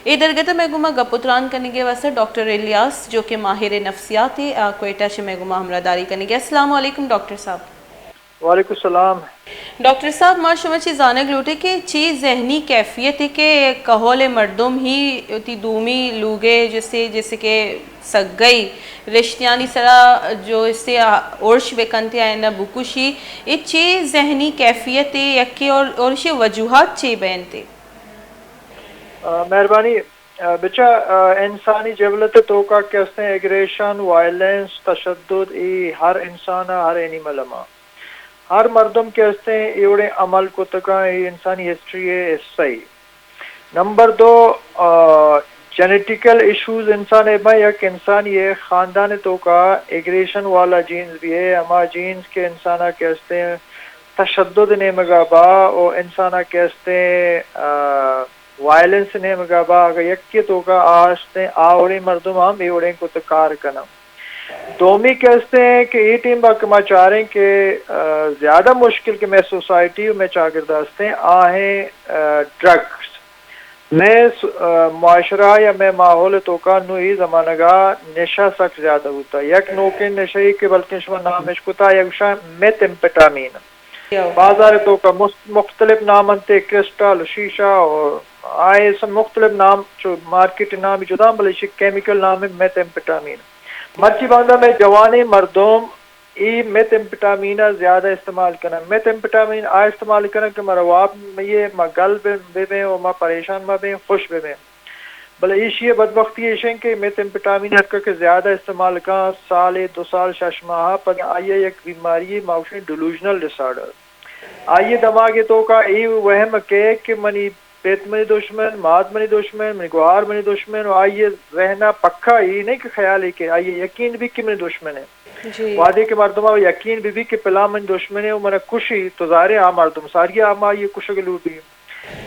اے درگت ء مئے گوما گپ و تران کنگے واسطہ ڈاکٹر الیاس جو کہ ماہر نفسیات ء، آ کوئٹہ چہ مئے گوما ہمراہ داری کنگے۔ السلام علیکم ڈاکٹر صاحب۔ وعلیکم السلام۔ ڈاکٹر صاحب، ما شما چی زانگ لوٹے کہ چی ذہنی کیفیت ہے کہ کہول مردم ہی وتی دومی لوگے جسے، جسے کہ سگئی رشتیانی سرا جو اسے ارش بکنتے آئینا بکشی، اے چی ذہنی کیفیت ہے یکے اور، اور اشی وجوہات چی بینتے؟ آ، مہربانی۔ آ، بچا، آ، انسانی جبلت ء توکا کہ استیں ایگریشن، وائلنس، تشدد، اے ہر انسان ء، ہر اینیمل ء ما، ہر مردم کہ استیں اے وڑیں عمل کتگاں، اے انسانی ہسٹری ء حصہ ء۔ نمبر دو، آ، جینیٹیکل ایشوز انسان ء بہ یک انسانی ء خاندان ء توکا ایگریشن والا جینز بھی ہے، ہما جینز کہ انسان ء کہ استیں تشدد نیمگا با و انسان ء کہ استیں، آ، وائلنس نیمگا با، اگہ یکے توکا آ استیں، آ وڑیں مردم ہم اے وڑیں کت کار کناں۔ دومی کہ استیں کہ اے ٹیم با کہ ما چاریں کہ، آ، زیادہ مشکل کہ مئے سوسائٹی و مئے چاگردا استیں، آ ہیں، آ، ڈرگز۔ مئے س-، آ، معاشرہ یا مئے ماحول توکا نو اے زمانگا نشہ سک زیادہ بوتا۔ یک نوکیں نشہ ای کہ بلکن شما نام اش کتا، یک گوشاں میتھ امپیٹامین۔ بازار توکا مس-، مختلف نام انت، کرسٹل، شیشہ و آئے سم مختلف نام، چو مارکیٹ نام جدا، بلے ایشی کیمیکل نام ہے میتھ امپیٹامین۔ مرچی باندا مئے جوانیں مردم اے میتھ امپیٹامین ء زیادہ استعمال کنن۔ میتھ امپیٹامین آ استعمال کنن کہ مارا واب مئیے، ما گل بہ، بہ بیں و ما پریشان مہ بیں، خوش بہ بیں۔ بلے ایشی ء بدبختی ایش انت کہ میتھ امپیٹامین اتکگ کہ زیادہ استعمال کن، سالے، دو سال، شش ماہ ء پد آئی ء یک بیماری ما گوشیں ڈیلوژنل ڈس آرڈر۔ آئی ء دماغ ء توکا اے وہم کئیت کہ منی پت منی دشمن، مات منی دشمن، منی گوہار منی دشمن، و آئی ء ذہن ء پکا اے نہیں کہ خیال ہے کہ آئی ء یقین بھی کہ منی دشمن ہے۔ جی۔ وہدے کہ مردم ء یقین بہ بی کہ پلان منی دشمن ہے و من کشی، تو ظاہر ہے آ مردم ساری آ ما آئی ء کشگ لوٹی۔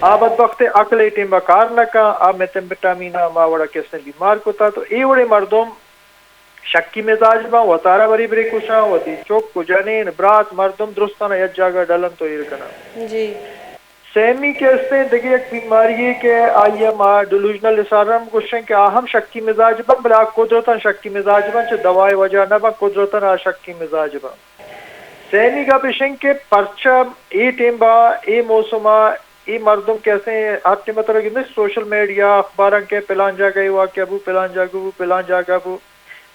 آ بدبخت ء عقل اے ٹیم ء کار نہ کن، آ میتھمپٹامین ء ہما وڑا کہ استیں بیمار کتا، تو اے وڑیں مردم شکی مزاج باں، وتارا برے برے کشاں، وتی چک و جنین، برات، مردم درستانا یک جاگہ ڈلن تو ایر کناں۔ جی۔ سیمی کہ استیں دگہ یک بیماری یے کہ آئی ء ما ڈیلوژنل ڈس آرڈر ہم گوشیں کہ آ ہم شکی مزاج باں، بلے آ قدرتاً شکی مزاج باں، چہ دوائے وجہ نہ باں، قدرتاً آ شکی مزاج باں۔ سیمی گپ اش انت کہ پرچا اے ٹیم با، اے موسم ء، اے مردم کہ استیں ہر ٹیم ء ترا گندے سوشل میڈیا، اخباراں کہ پلان جاگہ ء واقعہ بو، پلان جاگہ بو، پلان جاگہ بو،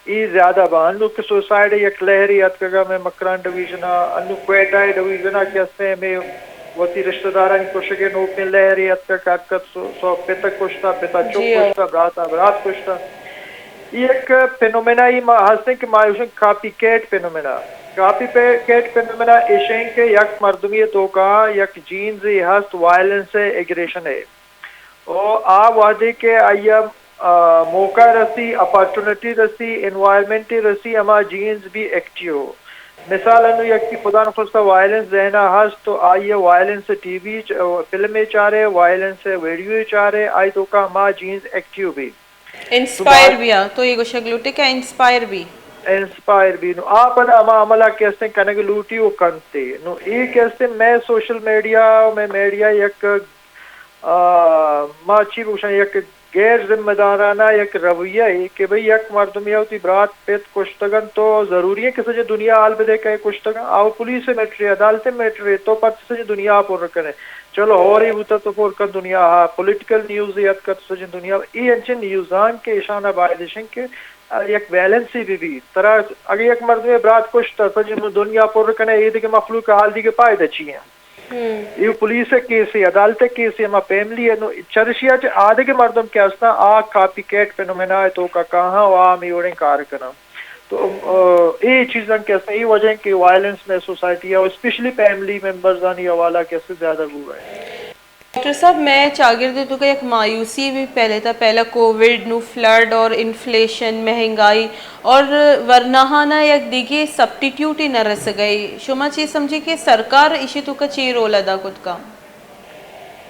اے زیادہ با۔ انو کہ سوسائڈ ء یک لہرے اتکگ ء مئے مکران ڈویژن ء، انو کوئٹہ ء ڈویژن ء کہ استیں ہمے وتی رشتہ دارانی کشگ ء نوکیں لہرے اتکگ، اتکگ سو، سو پت ء کشتا، پت ء چک جی ہاں۔ کشتا، برات ء برات کشتا۔ اے یک فنومنا ای ما ہستیں کہ ما گوشن کاپی کیٹ فنومنا۔ کاپی پے-، کیٹ فنومنا ایشیں کہ یک مردمی توکا یک جینز ای ہست وائلنس ء، ایگریشن ء۔ او آ وہدے کہ آئی ء، آ، موقع رسی، اپارچونٹی رسی، انوائرمنٹ رسی، ہما جینز بھی ایکٹیو۔ مثال انو یکی خدا نخواستہ وائلنس ذہنا ہست تو آئی ء وائلنس ٹی وی چ-، فلم ء چارے، وائلنس ویڈیو ء چارے، آئی توکا ہما جینز ایکٹیو بھی۔ انسپائر بیا، تو یہ گوشگ لوٹے کہ انسپائر بی؟ انسپائر بی۔ نو آ پد ہما عمل ء کہ استیں کنگ لوٹی و کنتے۔ نو اے کہ استیں مئے سوشل میڈیا، مئے میڈیا یک، آ، ما چی بگوشاں، یک غیر ذمہ دارانہ یک رویہ اے کہ بھئی یک مردمی ء وتی برات پت کشتگن تو ضروری ہے کہ سجے دنیا حال بدے کہ کشتگن؟ آ پولیس میٹرے، عدالت میٹرے، تو پد سجے دنیا پر کنے۔ چلو، ہورے بوتہ تو پر کن دنیا ء، پولیٹیکل نیوز اتکہ تو سجن دنیا، اے انچیں نیوزاں کہ ایشاں باید اش انت کہ یک بیلنسے بہ بیت۔ ترا اگہ یک مردمے برات کشتہ، سجن دنیا پر کنے، اے دگہ مخلوق ء حال دیگہ پائدہ چی انت؟ ہم۔ اے پولیس ء کیسے، عدالت ء کیسے، ہما فیملی ء نو چرشی ء چہ آدگہ مردم کہ ہستاں، آ کاپی کیٹ فنومینا ء توکا کاہاں و آ ہمے وڑیں کار کناں۔ تو، آ، اے چیزاں کہ استیں، اے وجہ انت کہ وائلنس مئے سوسائٹی ء، اسپیشلی فیملی ممبرزانی حوالہ کہ استیں زیادہ بوگ ء انت۔ ڈاکٹر صاحب، مئے چاگرد ء توکا یک مایوسی بھی پہلے تھا، پہلا کووڈ، نو فلڈ اور انفلیشن، مہنگائی اور ورناہانا یک دیگے سبسٹیٹیوٹ ہی نہ رسگئی۔ شما چی سمجھے کہ سرکار ایشی توکا چی رول ادا کت کا؟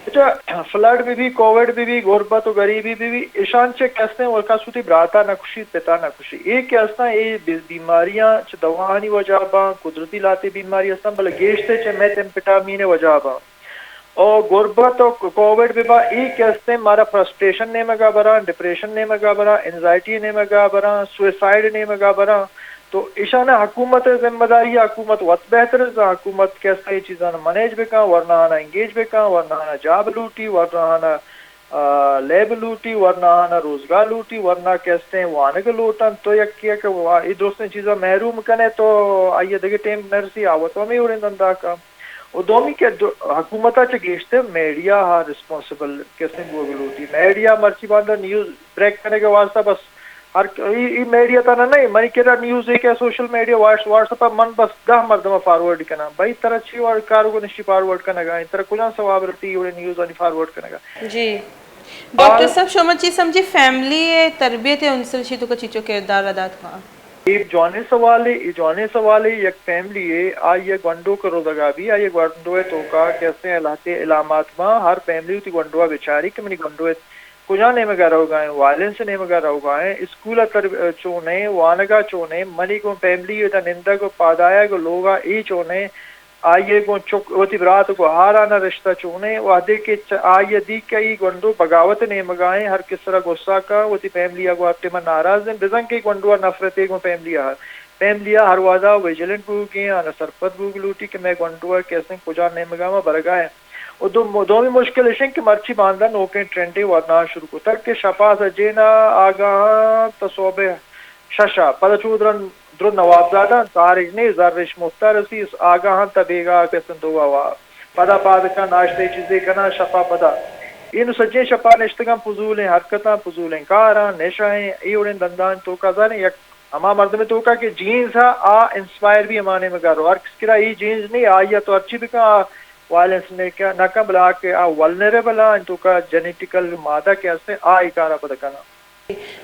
اچھا، فلڈ بہ بی، کووڈ بہ بی، غربت و غریبی بہ بی، ایشان چہ کسیں ورکا سوتی براتا نہ کشی، پتا نہ کشی۔ اے کہ استاں، اے بی-، بیماریاں چہ دوانی وجہ باں، قدرتی لاتے بیماری استاں، بلے گیشتر چہ میتھ امپیٹامین وجہ باں۔ او غربت و کووڈ ببا، ای کہ استیں مارا فرسٹریشن نیمگا براں، ڈپریشن نیمگا براں، اینزائٹی نیمگا براں، سوئسائیڈ نیمگا براں۔ تو ایشانا حکومت ذمہ داری، حکومت وت بہتر زان، حکومت کہ استیں ای چیزانا منیج بکن، ورناہانا انگیج بکن، ورناہانا جاب لوٹی، ورناہانا، آ، لیب لوٹی، ورناہانا روزگار لوٹی، ورنا کہ استیں وانگ لوٹن۔ تو یکے کہ وا-، ای درستیں چیزا محروم کنے تو آئیا دگہ ٹیم نرسی، آ وت ہمے وڑیں دندا کن۔ و دومی کہ دو-، حکومتا چہ گیشتر میڈیا ہا ریسپانسبل کسیں بوگ لوٹی۔ میڈیا مرچی باندا نیوز بریک کنگ ء واسطہ بس ہر ک-، ای، ای میڈیا تا نہ نہیں، منی کرا نیوز ایک ہے social media, what's, what's up من بس دہ مردم فارورڈ کناں۔ بھائی ترا چی وار کار کو نشی فارورڈ کنگا، ترا کجا ثواب رتی اے نیوز آنی فارورڈ کنگا؟ جی۔ ڈاکٹر صاحب، شما چی سمجھی فیملی ء تربیت ء عنصر شی تو کا چیچو کردار ادا کن؟ اے جوانیں سوالے، اے جوانیں سوالے۔ یک فیملی ء آئی ء گونڈو کہ رودگا بی، آئی ء گونڈو ء توکا کہ استیں لہتے علامات باں، ہر فیملی وتی گونڈو ء بچاری کہ منی گونڈو ء کجا نیمگا روگا ایں، وائلنس نیمگا روگا ایں، اسکول ء تر-، چونیں، وانگا چونیں، منی گوں فیملی ء دا نندگ و پادایگ و لوگا اے چونیں، آئی ء گوں چک، وتی برات گوہارانا رشتہ چونیں؟ وہدے کہ چ-، آئی ء دی کہ ای گونڈو بغاوت نیمگا ایں، ہر کس سرا غصہ کن، وتی فیملی ء گوں ہر ٹیم ء ناراض ایں، بزاں کہ گونڈو ء نفرتے گوں فیملی ء۔ فیملی ء ہر وہدا ویجیلنٹ بوگی ایں، آنا سرپد بوگ لوٹی کہ مئے گونڈو ء کہ استیں کجا نیمگا ما برگا ایں۔ و دو-، دومی مشکل اش انت کہ مرچی باندا نوکیں ٹرینڈے ورنا شروع کتگ کہ شپا سجین ء آگاہاں تا صبح شش ء، پدا چو درن درو نوابزاداں، تارش نی، زرش مفتا رسی، آگاہاں تا بیگاہ کسن دو وا۔ پدا پاد کن ناشتہ چیزے کناں شپا پدا۔ اینو سجیں شپا نشتگاں، فضولیں حرکتاں، فضولیں کاراں، نشہ ایں، اے وڑیں دندان توکا زانیں، یک ہما مردمے توکا کہ جینز ہا آ انسپائر بی ہما نیمگا رو۔ ہر کس کرا اے جینز نی، آئی ء تو ہرچی بکن، آ وائلنس نہ کن، نہ کن، بلے آ کہ آ ولنریبل آ، انتوکا جینیٹیکل مادہ کہ ہستیں، آ اے کارا پدا کناں۔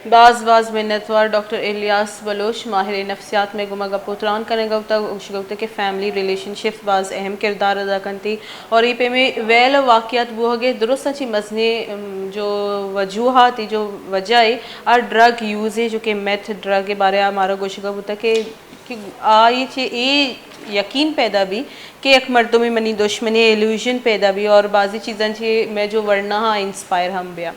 باز باز منتوار ڈاکٹر الیاس بلوچ، ماہر نفسیات، مئے گوما گپ و تران کنگا بوتگ، گوشگا بوتگ کہ فیملی ریلیشن شپ باز اہم کردار ادا کنتی اور اے پیمیں ویل و واقعات بوہگے درستاں چی مزنیں، ام، جو وجوہات، جو وجہ اے، آ ڈرگ یوز اے، جو کہ میتھ ڈرگ اے بارے آ مارا گوشگا بوتگ کہ، کہ آئی چہ اے یقین پیدا بی کہ یک مردمے منی دشمنے، ایلیوژن پیدا بی اور بازی چیزاں چہ مئے جو ورناہاں انسپائر ہم بیا۔